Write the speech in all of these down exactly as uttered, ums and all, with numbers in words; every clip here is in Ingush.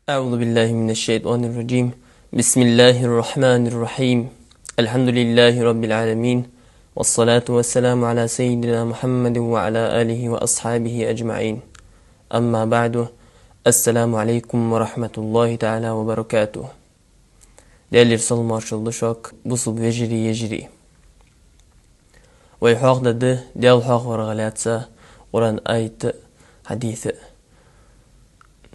أعوذ بالله من الشيطان الرجيم. بسم الله الرحمن الرحيم. الحمد لله رب العالمين. والصلاة والسلام على سيدنا محمد وعلى آله وأصحابه أجمعين. أما بعد. السلام عليكم ورحمة الله تعالى وبركاته. Даьлера салам-моаршал да шуга, бусалба вежарий, йижарий. Вай хьоахадаьд Даьла хьоахаварах лаьца Къуръан аят а, хьадис а.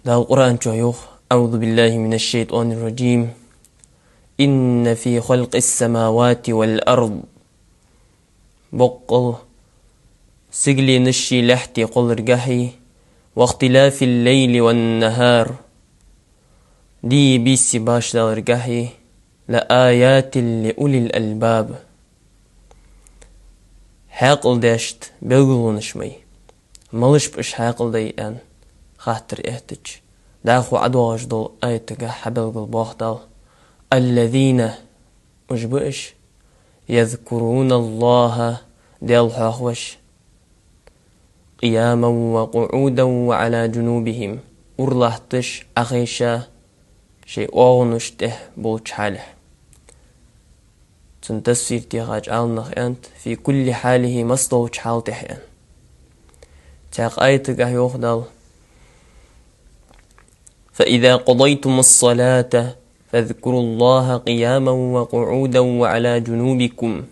Дала Къуръан чу йоах: أعوذ بالله من الشيطان الرجيم. إن في خلق السماوات والأرض. Боккъал сигаленаши лаьттеи кхолларгахьеи, واختلاف الليل والنهار, дийи бийсеи башха даларгахьеи, لآيات لأولي الألباب. Хьаькъал дешта белгалонаш ма йий. Малаш ба уж хьаькъал деш аьнна хаттар эттача, дӀахо ӀодоагӀаш долча аятагахь хьабелгалбоах Дала: الذين, уж ба уж, يذكرون الله, Даьла хьоахавеш, قياما وقعودا وعلى جنوبهم, ура латташ, Ӏохайша, шоай оагӀонаш тӀа болча хьале. Цун тафсир техача Ӏаламнаха аьннад: في كل حاله, массадолча хьал тӀа аьнна. Цхьаькха аятагахь йоах Дала: فإذا قضيتم الصلاة فاذكروا الله قياما وقعودا وعلى جنوبكم.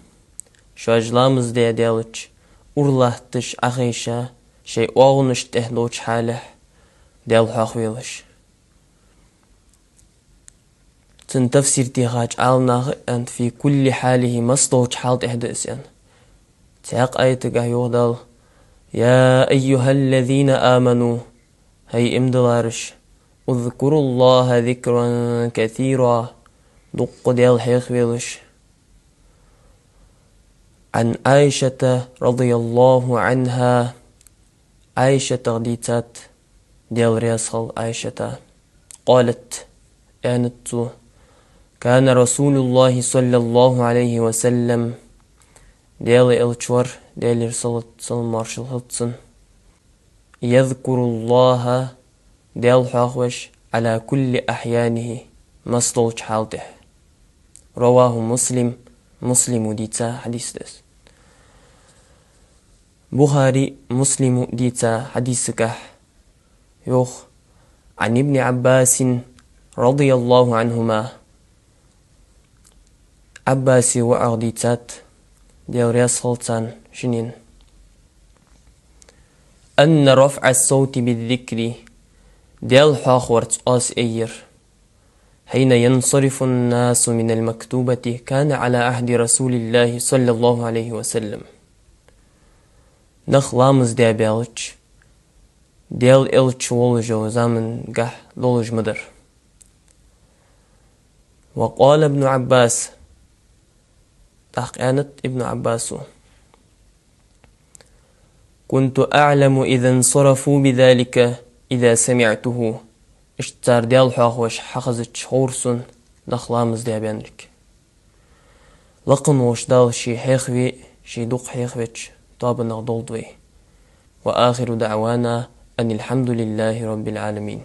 Шоаш ламаз даь даьлча, ура латташ, Ӏохайша, шоай оагӀонаш тӀа долча хьале Даьла хьоахавелаш. Цун тафсир техача Ӏаламнаха аьннад: في كل حاله, массадолча хьал тӀа да из аьнна. Цхьаькха аятагахь йоах Дала: يا أيها الذين آمنوا, хӀай иман диллараш, اذكروا الله ذكرا كثيرا, дукха Даьла хьоахавелаш. عن عائشة رضي الله عنها, Ӏайшатах дийцад, Даьла раьза хилва Ӏайшата. قالت, аьннад цо: كان رسول الله صلى الله عليه وسلم, Даьла Элча вар, Даьлера салот-, салам-моаршал хилда цунна, يذكر الله, Даьла хьоахавеш, على كل أحيانه, массадолча хьал тӀа. رواه مسلم, Муслима дийца хьадис да из. Бухари, Муслима дийца хьадисагахь йоах: عن ابن عباس رضي الله عنهما, Ӏаббаса воӀах дийцад, Даьла раьза хилва царна шиннена, أن رفع الصوت بالذكر, Даьла хьоахаварца оаз айяр, حين ينصرف الناس من المكتوبة كان على عهد رسول الله صلى الله عليه وسلم. Нах ламаз даь баьлча, Даьла Элча волаш йолча замангахь долаш ма дар. وقال ابن عباس, тӀаккха аьннад Ибн Ӏаббаса: كنت أعلم إذا انصرفوا بذلك إذا سمعته. Иштта цар Даьла хьоахавеш хьахезача ховра сона нах ламаз даь баьннилга. Лакха волча Дала ше хьоахаве, ше дукха хьоахавеча тоабанах долда вай. وآخر دعوانا أن الحمد لله رب العالمين.